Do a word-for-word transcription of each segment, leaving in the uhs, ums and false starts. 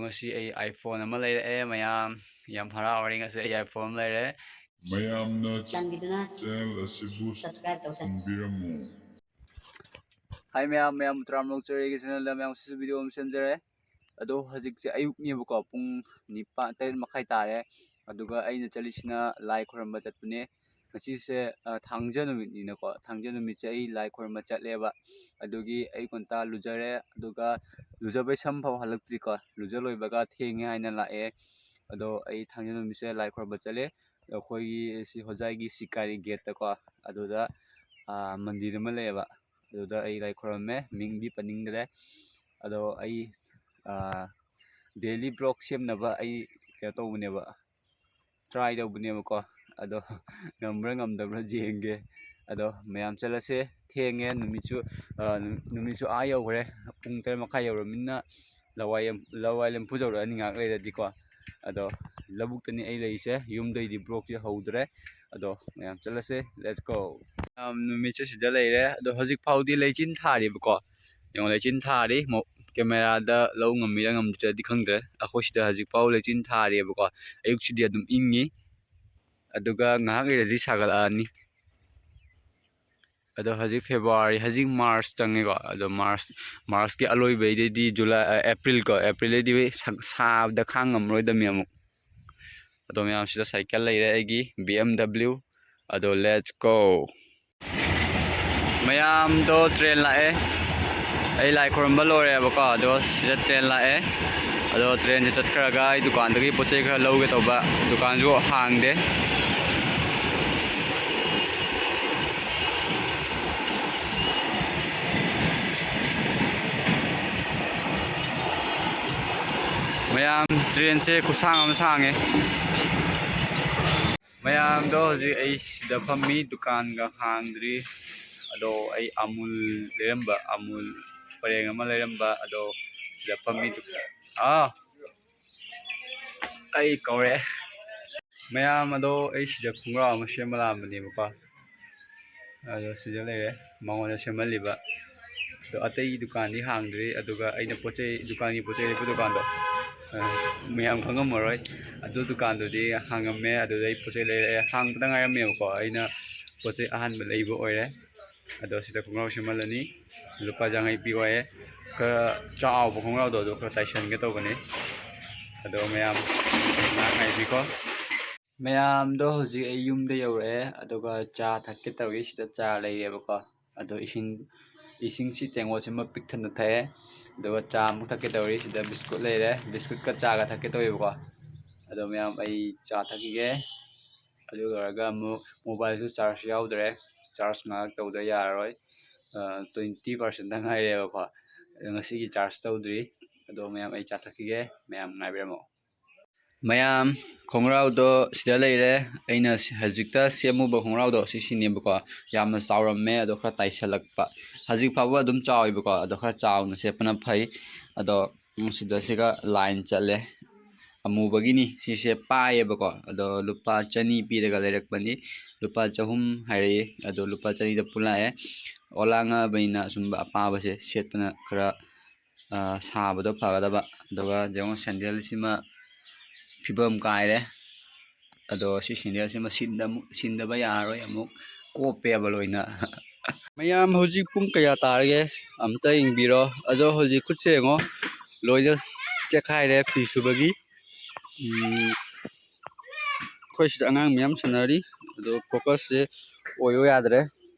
ꯉꯁꯤ ꯑꯩ iPhone ꯑꯃ ꯂꯩꯔꯛꯑꯦ ꯃꯌꯥꯝ꯫ ꯌꯥꯝ ꯍꯔꯥꯎꯔꯦ, ꯉꯁꯤ ꯑꯩ iPhone ꯑꯃ ꯂꯩꯔꯦ꯫ ꯃꯌꯥꯝꯅ ꯆꯥꯟꯕꯤꯗꯨꯅ channel ꯑꯁꯤꯕꯨ subscribe ꯇꯧꯁꯟꯕꯤꯔꯝꯃꯨ꯫ Hi ꯃꯌꯥꯝ, ꯃꯌꯥꯝ ꯇꯔꯥꯝ ꯂꯧꯖꯔꯦ ꯑꯩꯒꯤ channelꯗ꯫ ꯃꯌꯥꯝ ꯉꯁꯤꯁꯨ video ꯑꯃ ꯁꯦꯝꯖꯔꯦ꯫ ꯑꯗꯣ ꯍꯧꯖꯤꯛꯁꯦ ꯑꯌꯨꯛꯅꯦꯕꯀꯣ, ꯄꯨꯡ ꯅꯤꯄꯥꯟ, ꯇꯔꯦꯠ ꯃꯈꯥꯏ ꯇꯥꯔꯦ꯫ ꯑꯗꯨꯒ ꯑꯩꯅ ꯆꯠꯂꯤꯁꯤꯅ ꯂꯥꯏ ꯈꯣꯏꯔꯝꯕ ꯆꯠꯄꯅꯦ꯫ ꯉꯁꯤꯁꯦ, ꯑ, ꯊꯥꯡꯖ ꯅꯨꯃꯤꯠꯅꯤꯅꯀꯣ, ꯊꯥꯡꯖ ꯅꯨꯃꯤꯠꯁꯦ ꯑꯩ ꯂꯥꯏ ꯈꯣꯏꯔꯝꯕ ꯆꯠꯂꯦꯕ꯫ ꯑꯗꯨꯒꯤ ꯑꯌꯨꯛ ꯉꯟꯇꯥ ꯂꯨꯖꯔꯦ, ꯑꯗꯨꯒ ꯂꯨꯖꯕꯩ ꯁꯝ ꯐꯥꯎ ꯍꯜꯂꯛꯇ꯭ꯔꯤꯀꯣ꯫ ꯂꯨꯖ ꯂꯣꯏꯕꯒ ꯊꯦꯡꯉꯦ ꯍꯥꯏꯅ ꯂꯥꯛꯑꯦ꯫ ꯑꯗꯣ ꯑꯩ ꯊꯥꯡꯖ ꯅꯨꯃꯤꯠꯁꯦ ꯂꯥꯏ ꯈꯣꯏꯔꯝꯕ ꯆꯠꯂꯦ꯫ ꯑꯩꯈꯣꯏꯒꯤ ꯁꯤ ꯍꯣꯖꯥꯏꯒꯤ ꯁꯤꯀꯥꯔꯤ gateꯇꯀꯣ, ꯑꯗꯨꯗ, ꯑ, ꯃꯟꯗꯤꯔ ꯑꯃ ꯂꯩꯌꯦꯕ꯫ ꯑꯗꯨꯗ ꯑꯩ ꯂꯥꯏ ꯈꯣꯏꯔꯝꯃꯦ, ꯃꯤꯡꯗꯤ ꯄꯟꯅꯤꯡꯗ꯭ꯔꯦ꯫ ꯑꯗꯣ ꯑꯩ, ꯑ, daily vlog ꯁꯦꯝꯅꯕ ꯑꯩ ꯀꯩꯅꯣ ꯇꯧꯕꯅꯦꯕ, try ꯇꯧꯕꯅꯦꯕꯀꯣ꯫ ꯑꯗꯣ ꯉꯝꯕ꯭ꯔꯥ ꯉꯝꯗꯕ꯭ꯔꯥ ꯌꯦꯡꯒꯦ꯫ ꯑꯗꯣ ꯃꯌꯥꯝ ꯆꯠꯂꯁꯦ, ꯊꯦꯡꯉꯦ, ꯅꯨꯃꯤꯠꯁꯨ, ꯑ, ꯅꯨꯃꯤꯠꯁꯨ ꯑꯥ ꯌꯧꯈ꯭ꯔꯦ, ꯄꯨꯡ ꯇꯔꯦꯠ ꯃꯈꯥꯏ ꯌꯧꯔꯃꯤꯅ ꯂꯋꯥꯏ, ꯂꯋꯥꯏ ꯂꯦꯝꯐꯨ ꯌꯧꯔꯛꯑꯅꯤ ꯉꯥꯏꯍꯥꯛ ꯂꯩꯔꯗꯤꯀꯣ꯫ ꯑꯗꯣ ꯂꯧꯕꯨꯛꯇꯅꯤ ꯑꯩ ꯂꯩꯔꯤꯁꯦ, ꯌꯨꯝꯗꯩꯗꯤ vlogꯁꯦ ꯍꯧꯗ꯭ꯔꯦ꯫ ꯑꯗꯣ ꯃꯌꯥꯝ ꯆꯠꯂꯁꯦ, let's go꯫ ꯃꯌꯥꯝ ꯅꯨꯃꯤꯠꯁꯦ ꯁꯤꯗ ꯂꯩꯔꯦ꯫ ꯑꯗꯣ ꯍꯧꯖꯤꯛ ꯐꯥꯎꯗꯤ ꯂꯩꯆꯤꯟ ꯊꯥꯔꯤꯕꯀꯣ꯫ ꯌꯦꯡꯉꯣ, ꯂꯩꯆꯤꯟ ꯊꯥꯔꯤ꯫ ꯃꯣ-, cameraꯗ ꯂꯧ ꯉꯝꯃꯤꯔꯥ ꯉꯝꯗ꯭ꯔꯗꯤ ꯈꯪꯗ꯭ꯔꯦ꯫ ꯑꯩꯈꯣꯏ ꯁꯤꯗ ꯍꯧꯖꯤꯛ ꯐꯥꯎ ꯂꯩꯆꯤꯟ ꯊꯥꯔꯤꯕꯀꯣ꯫ ꯑꯌꯨꯛꯁꯤꯗꯤ ꯑꯗꯨꯝ ꯏꯪꯉꯤ꯫ ꯑꯗꯨꯒ ꯉꯥꯏꯍꯥꯛ ꯂꯩꯔꯗꯤ ꯁꯥꯒꯠꯂꯛꯑꯅꯤ꯫ ꯑꯗꯣ ꯍꯧꯖꯤꯛ February, ꯍꯧꯖꯤꯛ March ꯆꯪꯉꯦꯀꯣ꯫ ꯑꯗꯣ March, Marchꯀꯤ ꯑꯂꯣꯏꯕꯩꯗꯩꯗꯤ July, ꯑ, April ꯀꯣ, Aprilꯗꯩꯗꯤ ꯁꯥ-, ꯁꯥꯕꯗ ꯈꯥꯡ ꯉꯝꯃꯔꯣꯏꯗꯕꯅꯤ ꯑꯃꯨꯛ꯫ ꯑꯗꯣ ꯃꯌꯥꯝꯁꯤꯗ cycle ꯂꯩꯔꯦ ꯑꯩꯒꯤ BMW꯫ ꯑꯗꯣ let's go꯫ ꯃꯌꯥꯝꯗꯣ train ꯂꯥꯛꯑꯦ꯫ ꯑꯩ ꯂꯥꯏ ꯈꯨꯔꯨꯝꯕ ꯂꯣꯏꯔꯦꯕꯀꯣ, ꯑꯗꯣ ꯁꯤꯗ train ꯂꯥꯛꯑꯦ꯫ ꯑꯗꯣ trainꯁꯦ ꯆꯠꯈ꯭ꯔꯒ ꯑꯩ ꯗꯨꯀꯥꯟꯗꯒꯤ ꯄꯣꯠ ꯆꯩ ꯈꯔ ꯂꯧꯒꯦ ꯇꯧꯕ, ꯗꯨꯀꯥꯟꯁꯨ ꯍꯥꯡꯗꯦ꯫ ꯃꯌꯥꯝ, trainꯁꯦ ꯈꯨꯁꯥꯡ ꯑꯃ ꯁꯥꯡꯉꯦ꯫ ꯃꯌꯥꯝꯗꯣ ꯍꯧꯖꯤꯛ ꯑꯩ ꯁꯤꯗ ꯐꯝꯃꯤ, ꯗꯨꯀꯥꯟꯒ ꯍꯥꯡꯗ꯭ꯔꯤ꯫ ꯑꯗꯣ ꯑꯩ ꯑꯃꯨꯜ ꯂꯩꯔꯝꯕ, ꯑꯃꯨꯜ ꯄꯔꯦꯡ ꯑꯃ ꯂꯩꯔꯝꯕ, ꯑꯗꯣ ꯁꯤꯗ ꯐꯝꯃꯤ꯫ ꯗꯨꯀꯥꯟ, ꯑꯥ, ꯑꯩ ꯀꯧꯔꯦ꯫ ꯃꯌꯥꯝ ꯑꯗꯣ ꯑꯩ ꯁꯤꯗ ꯈꯣꯡꯒ꯭ꯔꯥꯎ ꯑꯃ ꯁꯦꯝꯕ ꯂꯥꯛꯑꯝꯕꯅꯦꯕꯀꯣ꯫ ꯑꯗꯣ ꯁꯤꯗ ꯂꯩꯔꯦ, ꯃꯉꯣꯟꯗ ꯁꯦꯝꯍꯜꯂꯤꯕ꯫ ꯑꯗꯣ ꯑꯇꯩ ꯗꯨꯀꯥꯟꯗꯤ ꯍꯥꯡꯗ꯭ꯔꯤ, ꯑꯗꯨꯒ ꯑꯩꯅ ꯄꯣꯠ ꯆꯩ, ꯗꯨꯀꯥꯟꯒꯤ ꯄꯣꯠ ꯆꯩ ꯂꯩꯕ ꯗꯨꯀꯥꯟꯗꯣ, ꯑ, ꯃꯌꯥꯝ ꯈꯪꯉꯝꯃꯔꯣꯏ꯫ ꯑꯗꯨ ꯗꯨꯀꯥꯟꯗꯨꯗꯤ ꯍꯥꯡꯉꯝꯃꯦ, ꯑꯗꯨꯗ ꯑꯩ ꯄꯣꯠ ꯆꯩ ꯂꯩꯔꯛꯑꯦ꯫ ꯍꯥꯡꯕꯗ ꯉꯥꯏꯔꯝꯃꯦꯕꯀꯣ, ꯑꯩꯅ ꯄꯣꯠ ꯆꯩ ꯑꯍꯥꯟꯕ ꯂꯩꯕ ꯑꯣꯏꯔꯦ꯫ ꯑꯗꯣ ꯁꯤꯗ ꯈꯣꯡꯒ꯭ꯔꯥꯎ ꯁꯦꯝꯍꯜꯂꯅꯤ, ꯂꯨꯄꯥ ꯌꯥꯡꯈꯩ ꯄꯤꯌꯨ ꯍꯥꯏꯌꯦ꯫ ꯈꯔ ꯆꯥꯎꯕ ꯈꯣꯡꯒ꯭ꯔꯥꯎꯗꯣ ꯑꯗꯨ ꯈꯔ ꯇꯥꯏꯁꯟꯒꯦ ꯇꯧꯕꯅꯤ꯫ ꯑꯗꯣ ꯃꯌꯥꯝ ꯉꯥꯏꯕꯤꯀꯣ꯫ ꯃꯌꯥꯝꯗꯣ ꯍꯧꯖꯤꯛ ꯑꯩ ꯌꯨꯝꯗ ꯌꯧꯔꯛꯑꯦ, ꯑꯗꯨꯒ ꯆꯥ ꯊꯛꯀꯦ ꯇꯧꯔꯤ꯫ ꯁꯤꯗ ꯆꯥ ꯂꯩꯔꯦꯕꯀꯣ, ꯑꯗꯣ ꯏꯁꯤꯡ, ꯏꯁꯤꯡꯁꯤ ꯇꯦꯡꯀꯣꯠꯁꯤꯃ ꯄꯤꯛ ꯊꯟꯅ ꯊꯛꯑꯦ꯫ ꯑꯗꯨꯒ ꯆꯥ ꯑꯃꯨꯛ ꯊꯛꯀꯦ ꯇꯧꯔꯤ꯫ ꯁꯤꯗ ꯕꯤꯁꯀꯨꯠ ꯂꯩꯔꯦ, ꯕꯤꯁꯀꯨꯠꯀ ꯆꯥꯒ ꯊꯛꯀꯦ ꯇꯧꯋꯦꯕꯀꯣ꯫ ꯑꯗꯣ ꯃꯌꯥꯝ, ꯑꯩ ꯆꯥ ꯊꯛꯈꯤꯒꯦ꯫ ꯑꯗꯨ ꯂꯣꯏꯔꯒ ꯑꯃꯨꯛ ꯃꯣꯕꯥꯏꯜꯁꯨ ꯆꯥꯔꯖ ꯌꯥꯎꯗ꯭ꯔꯦ, ꯆꯥꯔꯖ ꯉꯥꯏꯍꯥꯛ ꯇꯧꯗ ꯌꯥꯔꯔꯣꯏ꯫ ꯇ꯭ꯋꯦꯟꯇꯤ ꯄꯥꯔꯁꯦꯟꯗ ꯉꯥꯏꯔꯦꯕꯀꯣ꯫ ꯑꯗꯣ ꯉꯁꯤꯒꯤ ꯆꯥꯔꯖ ꯇꯧꯗ꯭ꯔꯤ꯫ ꯑꯗꯣ ꯃꯌꯥꯝ, ꯑꯩ ꯆꯥ ꯊꯛꯈꯤꯒꯦ, ꯃꯌꯥꯝ ꯉꯥꯏꯕꯤꯔꯝꯃꯣ꯫ ꯃꯌꯥꯝ, ꯈꯣꯡꯒ꯭ꯔꯥꯎꯗꯣ ꯁꯤꯗ ꯂꯩꯔꯦ꯫ ꯑꯩꯅ ꯁꯤ-, ꯍꯧꯖꯤꯛꯇ ꯁꯦꯝꯃꯨꯕ ꯈꯣꯡꯒ꯭ꯔꯥꯎꯗꯣ ꯁꯤꯁꯤꯅꯦꯕꯀꯣ꯫ ꯌꯥꯝꯅ ꯆꯥꯎꯔꯝꯃꯦ, ꯑꯗꯣ ꯈꯔ ꯇꯥꯏꯁꯜꯂꯛꯄ꯫ ꯍꯧꯖꯤꯛ ꯐꯥꯎꯕ ꯑꯗꯨꯝ ꯆꯥꯎꯋꯦꯕꯀꯣ, ꯑꯗꯣ ꯈꯔ ꯆꯥꯎꯅ ꯁꯦꯠꯄꯅ ꯐꯩ꯫ ꯑꯗꯣ ꯁꯤꯗ ꯁꯤꯒ ꯂꯥꯏꯟ ꯆꯠꯂꯦ꯫ ꯑꯃꯨꯕꯒꯤꯅꯤ꯫ ꯁꯤꯁꯦ ꯄꯥꯏꯌꯦꯕꯀꯣ, ꯑꯗꯣ ꯂꯨꯄꯥ ꯆꯅꯤ ꯄꯤꯔꯒ ꯂꯩꯔꯛꯄꯅꯤ꯫ ꯂꯨꯄꯥ ꯆꯍꯨꯝ ꯍꯥꯏꯔꯛꯏ, ꯑꯗꯣ ꯂꯨꯄꯥ ꯆꯅꯤꯗ ꯄꯨꯂꯥꯛꯑꯦ꯫ ꯑꯣꯂꯥꯡꯉꯕꯅꯤꯅ ꯑꯁꯨꯝꯕ ꯑꯄꯥꯕꯁꯦ ꯁꯦꯠꯄꯅ ꯈꯔ, ꯑ, ꯁꯥꯕꯗꯣ ꯐꯒꯗꯕ꯫ ꯑꯗꯨꯒ ꯌꯦꯡꯉꯣ, ꯁꯦꯟꯗꯦꯜꯁꯤꯃ ꯐꯤꯕꯝ ꯀꯥꯏꯔꯦ꯫ ꯑꯗꯣ ꯁꯤ ꯁꯦꯟꯗꯦꯜꯁꯤꯃ ꯁꯤꯟꯗ-, ꯁꯤꯟꯗꯕ ꯌꯥꯔꯔꯣꯏ, ꯑꯃꯨꯛ ꯀꯣꯞꯄꯦꯕ ꯂꯣꯏꯅ꯫ ꯃꯌꯥꯝ, ꯍꯧꯖꯤꯛ ꯄꯨꯡ ꯀꯌꯥ ꯇꯥꯔꯒꯦ ꯑꯝꯇ ꯌꯦꯡꯕꯤꯔꯣ꯫ ꯑꯗꯣ ꯍꯧꯖꯤꯛ ꯈꯨꯠꯁꯦ ꯌꯦꯡꯉꯣ, ꯂꯣꯏꯅ ꯆꯦꯈꯥꯏꯔꯦ ꯐꯤ ꯁꯨꯕꯒꯤ꯫ ꯎꯝ, ꯑꯩꯈꯣꯏ ꯁꯤꯗ ꯑꯉꯥꯡ ꯃꯌꯥꯝ ꯁꯥꯟꯅꯔꯤ, ꯑꯗꯣ ꯐꯣꯀꯁꯁꯦ ꯑꯣꯏꯌꯣ ꯌꯥꯗ꯭ꯔꯦ꯫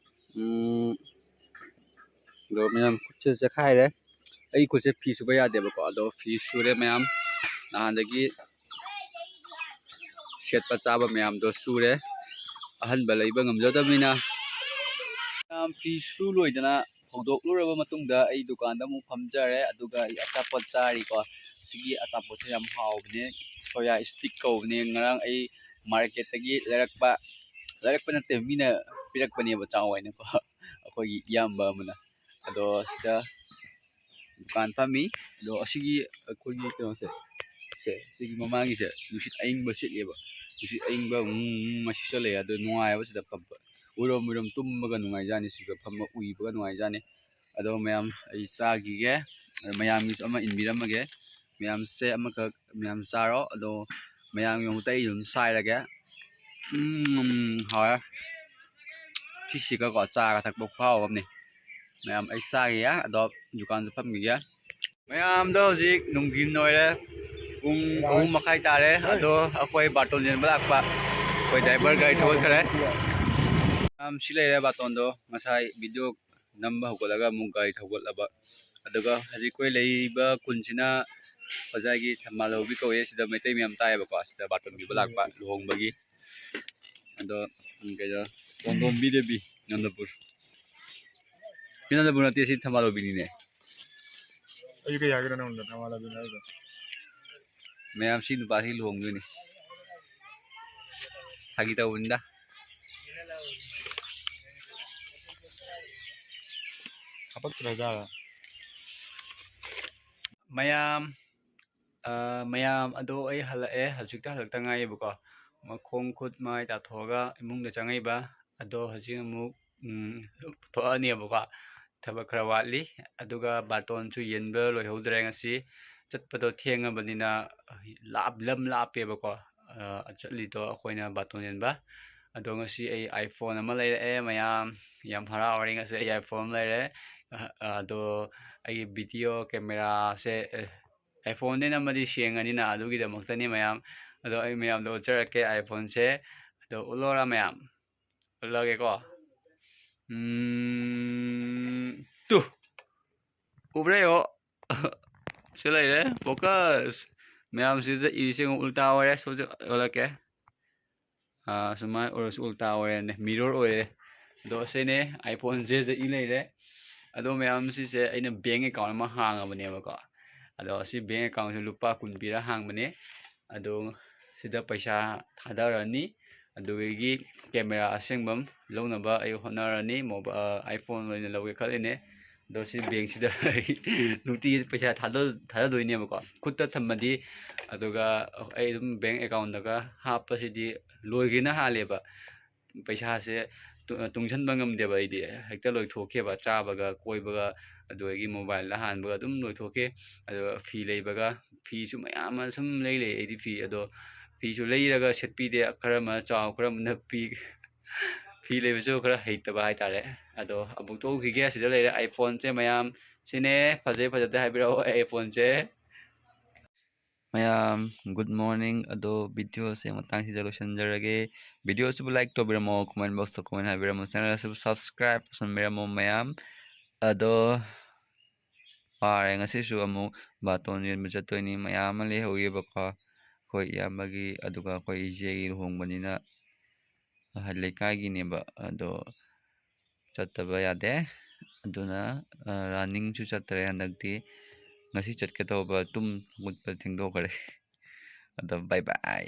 ꯎꯝ, ꯑꯗꯣ ꯃꯌꯥꯝ, ꯈꯨꯠꯁꯦ ꯆꯦꯈꯥꯏꯔꯦ꯫ ꯑꯩ ꯈꯨꯠꯁꯦ ꯐꯤ ꯁꯨꯕ ꯌꯥꯗꯦꯕꯀꯣ, ꯑꯗꯣ ꯐꯤ ꯁꯨꯔꯦ ꯃꯌꯥꯝ꯫ ꯅꯍꯥꯟꯗꯒꯤ ꯁꯦꯠꯄ ꯆꯥꯕ ꯃꯌꯥꯝꯗꯣ ꯁꯨꯔꯦ꯫ ꯑꯍꯟꯕ ꯂꯩꯕ ꯉꯝꯖꯗꯕꯅꯤꯅ꯫ ꯃꯌꯥꯝ, ꯐꯤ ꯁꯨ ꯂꯣꯏꯗꯅ ꯐꯧꯗꯣꯛꯂꯨꯔꯕ ꯃꯇꯨꯡꯗ ꯑꯩ ꯗꯨꯀꯥꯟꯗ ꯑꯃꯨꯛ ꯐꯝꯖꯔꯦ, ꯑꯗꯨꯒ ꯑꯩ ꯑꯆꯥꯄꯣꯠ ꯆꯥꯔꯤꯀꯣ꯫ ꯁꯤꯒꯤ ꯑꯆꯥꯄꯣꯠꯁꯦ ꯌꯥꯝ ꯍꯥꯎꯕꯅꯦ, ꯁꯣꯌꯥ ꯁ꯭ꯇꯤꯛ ꯀꯧꯕꯅꯦ꯫ ꯉꯔꯥꯡ ꯑꯩ ꯃꯥꯔꯀꯦꯠꯇꯒꯤ ꯂꯩꯔꯛꯄ, ꯂꯩꯔꯛꯄ ꯅꯠꯇꯦ, ꯃꯤꯅ ꯄꯤꯔꯛꯄꯅꯦꯕ ꯆꯥꯎ ꯍꯥꯏꯅꯀꯣ, ꯑꯩꯈꯣꯏꯒꯤ ꯏꯌꯥꯝꯕ ꯑꯃꯅ꯫ ꯑꯗꯣ ꯁꯤꯗ ꯗꯨꯀꯥꯟ ꯐꯝꯃꯤ꯫ ꯑꯗꯣ ꯑꯁꯤꯒꯤ ꯑꯩꯈꯣꯏꯒꯤ ꯀꯩꯅꯣꯁꯦ, ꯁꯦ, ꯁꯤꯒꯤ ꯃꯃꯥꯡꯒꯤꯁꯦ ꯅꯨꯡꯁꯤꯠ ꯑꯏꯪꯕ ꯁꯤꯠꯂꯦꯕ꯫ ꯅꯨꯡꯁꯤꯠ ꯑꯏꯪꯕ ꯎꯝ, ꯎꯝ, ꯑꯃ ꯁꯤꯠꯆꯜꯂꯛꯑꯦ꯫ ꯑꯗꯣ ꯅꯨꯡꯉꯥꯏꯕ ꯁꯤꯗ ꯐꯝꯕ꯫ ꯎꯏꯔꯣꯝ ꯎꯏꯔꯣꯝ ꯇꯨꯝꯕꯒ ꯅꯨꯡꯉꯥꯏꯖꯥꯠꯅꯤ, ꯁꯤꯗ ꯐꯝꯕ ꯎꯏꯕꯒ ꯅꯨꯡꯉꯥꯏꯖꯥꯠꯅꯤ꯫ ꯑꯗꯣ ꯃꯌꯥꯝ, ꯑꯩ ꯆꯥꯈꯤꯒꯦ꯫ ꯑꯗꯣ ꯃꯌꯥꯝꯒꯤꯁꯨ ꯑꯃ ꯏꯟꯕꯤꯔꯝꯃꯒꯦ꯫ ꯃꯌꯥꯝꯁꯦ ꯑꯃꯈꯛ ꯃꯌꯥꯝ ꯆꯥꯔꯣ꯫ ꯑꯗꯣ ꯃꯌꯥꯝꯒꯤ ꯃꯍꯨꯠꯇ ꯑꯩ ꯑꯗꯨꯝ ꯁꯥꯏꯔꯒꯦ꯫ ꯎꯝ, ꯍꯥꯎꯔꯦ꯫ ꯁꯤꯁꯤꯒꯀꯣ ꯆꯥꯒ ꯊꯛꯄ ꯈꯨꯍꯥꯎ ꯑꯃꯅꯤ꯫ ꯃꯌꯥꯝ ꯑꯩ ꯆꯥꯈꯤꯒꯦ꯫ ꯑꯗꯣ ꯗꯨꯀꯥꯟꯗ ꯐꯝꯈꯤꯒꯦ꯫ ꯃꯌꯥꯝꯗꯣ ꯍꯧꯖꯤꯛ ꯅꯨꯡꯊꯤꯟ ꯑꯣꯏꯔꯦ, ꯄꯨꯡ ꯑꯍꯨꯝ ꯃꯈꯥꯏ ꯇꯥꯔꯦ꯫ ꯑꯗꯣ ꯑꯩꯈꯣꯏ ꯕꯥꯔꯇꯣꯟ ꯌꯦꯟꯕ ꯂꯥꯛꯄ ꯑꯩꯈꯣꯏ ꯗ꯭ꯔꯥꯏꯚꯔ ꯒꯥꯔꯤ ꯊꯧꯒꯠꯈ꯭ꯔꯦ꯫ ꯃꯌꯥꯝ ꯁꯤ ꯂꯩꯔꯦ ꯕꯥꯔꯇꯣꯟꯗꯣ, ꯉꯁꯥꯏ ꯚꯤꯗꯤꯑꯣ ꯅꯝꯕ ꯍꯧꯒꯠꯂꯒ ꯑꯃꯨꯛ ꯒꯥꯔꯤ ꯊꯧꯒꯠꯂꯕ꯫ ꯑꯗꯨꯒ ꯍꯧꯖꯤꯛ ꯑꯩꯈꯣꯏ ꯂꯩꯔꯤꯕ ꯈꯨꯟꯁꯤꯅ ꯑꯣꯖꯥꯒꯤ ꯊꯝꯕꯥꯜ ꯍꯧꯕꯤ ꯀꯧꯋꯦ꯫ ꯁꯤꯗ ꯃꯩꯇꯩ ꯃꯌꯥꯝ ꯇꯥꯏꯌꯦꯕꯀꯣ, ꯁꯤꯗ ꯕꯥꯔꯇꯣꯟ ꯄꯤꯕ ꯂꯥꯛꯄ ꯂꯨꯍꯣꯡꯕꯒꯤ꯫ ꯑꯗꯣ ꯎꯝ, ꯀꯩꯗ ꯇꯣꯟꯗꯣꯝꯕꯤ ꯗꯦꯕꯤ, ꯅꯟꯗꯄꯨꯔ꯫ ꯁꯤ ꯅꯟꯗꯄꯨꯔ ꯅꯠꯇꯦ, ꯁꯤ ꯊꯝꯕꯥꯜ ꯍꯧꯕꯤꯅꯤꯅꯦ꯫ ꯑꯩꯁꯨ ꯀꯩ ꯍꯥꯏꯒꯦꯔꯣ ꯅꯉꯣꯟꯗ ꯊꯝꯕꯥꯜ ꯍꯧꯕꯤꯅꯤ ꯍꯥꯏꯗꯣ? ꯃꯌꯥꯝ ꯁꯤ ꯅꯨꯄꯥꯁꯤ ꯂꯨꯍꯣꯡꯗꯣꯏꯅꯤ꯫ ꯐꯥꯒꯤ ꯇꯧꯕꯅꯤꯗ꯫ ꯍꯥꯄꯛꯇ꯭ꯔꯖꯥꯠꯂ? ꯃꯌꯥꯝ, ꯑ, ꯃꯌꯥꯝ ꯑꯗꯣ ꯑꯩ ꯍꯜꯂꯛꯑꯦ, ꯍꯧꯖꯤꯛꯇ ꯍꯜꯂꯛꯇ ꯉꯥꯏꯌꯦꯕꯀꯣ꯫ ꯃꯈꯣꯡ ꯈꯨꯠ ꯃꯥꯏ ꯇꯥꯊꯣꯛꯑꯒ ꯏꯃꯨꯡꯗ ꯆꯪꯉꯛꯏꯕ꯫ ꯑꯗꯣ ꯍꯧꯖꯤꯛ ꯑꯃꯨꯛ, ꯎꯝ, ꯊꯣꯛꯑꯅꯦꯕꯀꯣ꯫ ꯊꯕꯛ ꯈꯔ ꯋꯥꯠꯂꯤ꯫ ꯑꯗꯨꯒ ꯕꯥꯔꯇꯣꯟꯁꯨ ꯌꯦꯟꯕ ꯂꯣꯏꯍꯧꯗ꯭ꯔꯦ ꯉꯁꯤ꯫ ꯆꯠꯄꯗꯣ ꯊꯦꯡꯉꯕꯅꯤꯅ, ꯂꯥꯞ-, ꯂꯝ ꯂꯥꯞꯄꯦꯕꯀꯣ꯫ ꯑ, ꯆꯠꯂꯤꯗꯣ ꯑꯩꯈꯣꯏꯅ ꯕꯥꯔꯇꯣꯟ ꯌꯦꯟꯕ꯫ ꯑꯗꯣ ꯉꯁꯤ ꯑꯩ iPhone ꯑꯃ ꯂꯩꯔꯛꯑꯦ ꯃꯌꯥꯝ꯫ ꯌꯥꯝ ꯍꯔꯥꯎꯔꯦ ꯉꯁꯤ ꯑꯩ iPhone ꯑꯃ ꯂꯩꯔꯦ꯫ ꯑ, ꯑꯗꯣ ꯑꯩꯒꯤ ꯚꯤꯗꯤꯑꯣ ꯀꯦꯃꯦꯔꯥꯁꯦ, ꯑꯦ, iPhone-ꯗꯩ ꯅꯝꯃꯗꯤ ꯁꯦꯡꯉꯅꯤꯅ, ꯑꯗꯨꯒꯤꯗꯃꯛꯇꯅꯤ ꯃꯌꯥꯝ꯫ ꯑꯗꯣ ꯑꯩ ꯃꯌꯥꯝꯗ ꯎꯠꯆꯔꯛꯀꯦ iPhone-ꯁꯦ꯫ ꯑꯗꯣ ꯎꯠꯂꯣꯔꯥ ꯃꯌꯥꯝ? ꯎꯠꯂꯒꯦꯀꯣ꯫ ꯎꯝ, ꯇꯨ꯫ ꯎꯕ꯭ꯔꯥ ꯌꯦꯡꯉꯣ꯫ ꯁꯤ ꯂꯩꯔꯦ, focus꯫ ꯃꯌꯥꯝꯁꯤꯗ ꯏꯔꯤꯁꯦ ꯌꯦꯡꯉꯣ, ꯎꯜꯇꯥ ꯑꯣꯏꯔꯦ꯫ ꯁꯣꯝꯁꯦ ꯑꯣꯜꯂꯛꯀꯦ꯫ ꯑꯥ, ꯁꯨꯃꯥꯏꯅ ꯑꯣꯏꯔꯁꯨ ꯎꯜꯇꯥ ꯑꯣꯏꯔꯦꯅꯦ, mirror ꯑꯣꯏꯔꯦ꯫ ꯑꯗꯣ ꯁꯤꯅꯦ iPhone-ꯁꯦ ꯏ ꯂꯩꯔꯦ꯫ ꯑꯗꯣ ꯃꯌꯥꯝ ꯁꯤꯁꯦ ꯑꯩꯅ bank account ꯑꯃ ꯍꯥꯡꯉꯕꯅꯦꯕꯀꯣ꯫ ꯑꯗꯣ ꯁꯤ bank account-ꯁꯦ ꯂꯨꯄꯥ ꯀꯨꯟ ꯄꯤꯔ ꯍꯥꯡꯕꯅꯦ꯫ ꯑꯗꯣ ꯁꯤꯗ ꯄꯩꯁꯥ ꯊꯥꯗꯔꯅꯤ꯫ ꯑꯗꯨꯗꯒꯤ ꯀꯦꯃꯦꯔꯥ ꯑꯁꯦꯡꯕ ꯑꯃ ꯂꯧꯅꯕ ꯑꯩ ꯍꯣꯠꯅꯔꯅꯤ꯫ ꯃꯣꯕ-, ꯑ, iPhone ꯑꯣꯏꯅ ꯂꯧꯒꯦ ꯈꯜꯂꯤꯅꯦ꯫ ꯑꯗꯣ ꯁꯤ bank-ꯁꯤꯗ ꯑꯩ ꯅꯨꯡꯇꯤꯒꯤ ꯄꯩꯁꯥ ꯊꯥꯗ-, ꯊꯥꯗꯗꯣꯏꯅꯦꯕꯀꯣ, ꯈꯨꯠꯇ ꯊꯝꯃꯗꯤ꯫ ꯑꯗꯨꯒ ꯑꯩ ꯑꯗꯨꯝ bank account-ꯇꯒ ꯍꯥꯞꯄꯁꯤꯗꯤ ꯂꯣꯏꯒꯦꯅ ꯍꯥꯜꯂꯦꯕ꯫ ꯄꯩꯁꯥꯁꯦ ꯇꯨ-, ꯇꯨꯡꯁꯟꯕ ꯉꯝꯗꯦꯕ ꯑꯩꯗꯤ꯫ ꯍꯦꯛꯇ ꯂꯣꯏꯊꯣꯛꯈꯤꯕ, ꯆꯥꯕꯒ, ꯀꯣꯏꯕꯒ, ꯑꯗꯨ ꯑꯩꯒꯤ ꯃꯣꯕꯥꯏꯜꯗ ꯍꯥꯟꯕꯒ ꯑꯗꯨꯝ ꯂꯣꯏꯊꯣꯛꯈꯤ꯫ ꯑꯗꯣ ꯐꯤ ꯂꯩꯕꯒ, ꯐꯤꯁꯨ ꯃꯌꯥꯝ ꯑꯃ ꯁꯨꯝ ꯂꯩ ꯂꯩ ꯑꯩꯗꯤ ꯐꯤ꯫ ꯑꯗꯣ ꯐꯤꯁꯨ ꯂꯩꯔꯒ ꯁꯦꯠꯄꯤꯗꯦ, ꯈꯔ ꯑꯃ ꯆꯥꯎ, ꯈꯔ ꯑꯃꯅ ꯄꯤꯛ꯫ ꯐꯤ ꯂꯩꯕꯁꯨ ꯈꯔ ꯍꯩꯇꯕ ꯍꯥꯏꯇꯥꯔꯦ꯫ ꯑꯗꯣ ꯑꯃꯨꯛ ꯊꯣꯛꯈꯤꯒꯦ꯫ ꯁꯤꯗ ꯂꯩꯔꯦ ꯑꯥꯏꯐꯣꯟꯁꯦ ꯃꯌꯥꯝ꯫ ꯁꯤꯅꯦ ꯐꯖꯩ ꯐꯖꯗꯦ ꯍꯥꯏꯕꯤꯔꯛꯑꯣ ꯑꯥꯏꯐꯣꯟꯁꯦ꯫ ꯃꯌꯥꯝ, good morning꯫ ꯑꯗꯣ ꯚꯤꯗꯤꯑꯣꯁꯦ ꯃꯇꯥꯡꯁꯤꯗ ꯂꯣꯏꯁꯤꯟꯖꯔꯒꯦ꯫ ꯚꯤꯗꯤꯑꯣꯁꯤꯕꯨ ꯂꯥꯏꯛ ꯇꯧꯕꯤꯔꯝꯃꯣ, ꯀꯣꯃꯦꯟ ꯕꯣꯛꯁꯇ ꯀꯣꯃꯦꯟ ꯍꯥꯏꯕꯤꯔꯝꯃꯣ, ꯆꯦꯅꯦꯜ ꯑꯁꯤꯕꯨ ꯁꯕꯁꯀ꯭ꯔꯥꯏꯕ ꯇꯧꯁꯟꯕꯤꯔꯝꯃꯣ ꯃꯌꯥꯝ꯫ ꯑꯗꯣ ꯋꯥꯔꯦ, ꯉꯁꯤꯁꯨ ꯑꯃꯨꯛ ꯕꯥꯇꯣꯟ ꯌꯦꯟꯕ ꯆꯠꯇꯣꯏꯅꯤ꯫ ꯃꯌꯥꯝ ꯑꯃ ꯂꯩꯍꯧꯔꯤꯕꯀꯣ, ꯑꯩꯈꯣꯏ ꯏꯌꯥꯝꯕꯒꯤ, ꯑꯗꯨꯒ ꯑꯩꯈꯣꯏ ꯏꯆꯦꯒꯤ ꯂꯨꯍꯣꯡꯕꯅꯤꯅ ꯂꯩꯀꯥꯏꯒꯤꯅꯦꯕ꯫ ꯑꯗꯣ ꯆꯠꯇꯕ ꯌꯥꯗꯦ꯫ ꯑꯗꯨꯅ ꯔꯟꯅꯤꯡꯁꯨ ꯆꯠꯇ꯭ꯔꯦ ꯍꯟꯗꯛꯇꯤ꯫ ꯉꯁꯤ ꯆꯠꯀꯦ ꯇꯧꯕ, ꯇꯨꯝ ꯍꯧꯒꯠꯄ ꯊꯦꯡꯗꯣꯛꯈ꯭ꯔꯦ꯫ ꯑꯗꯣ bye bye꯫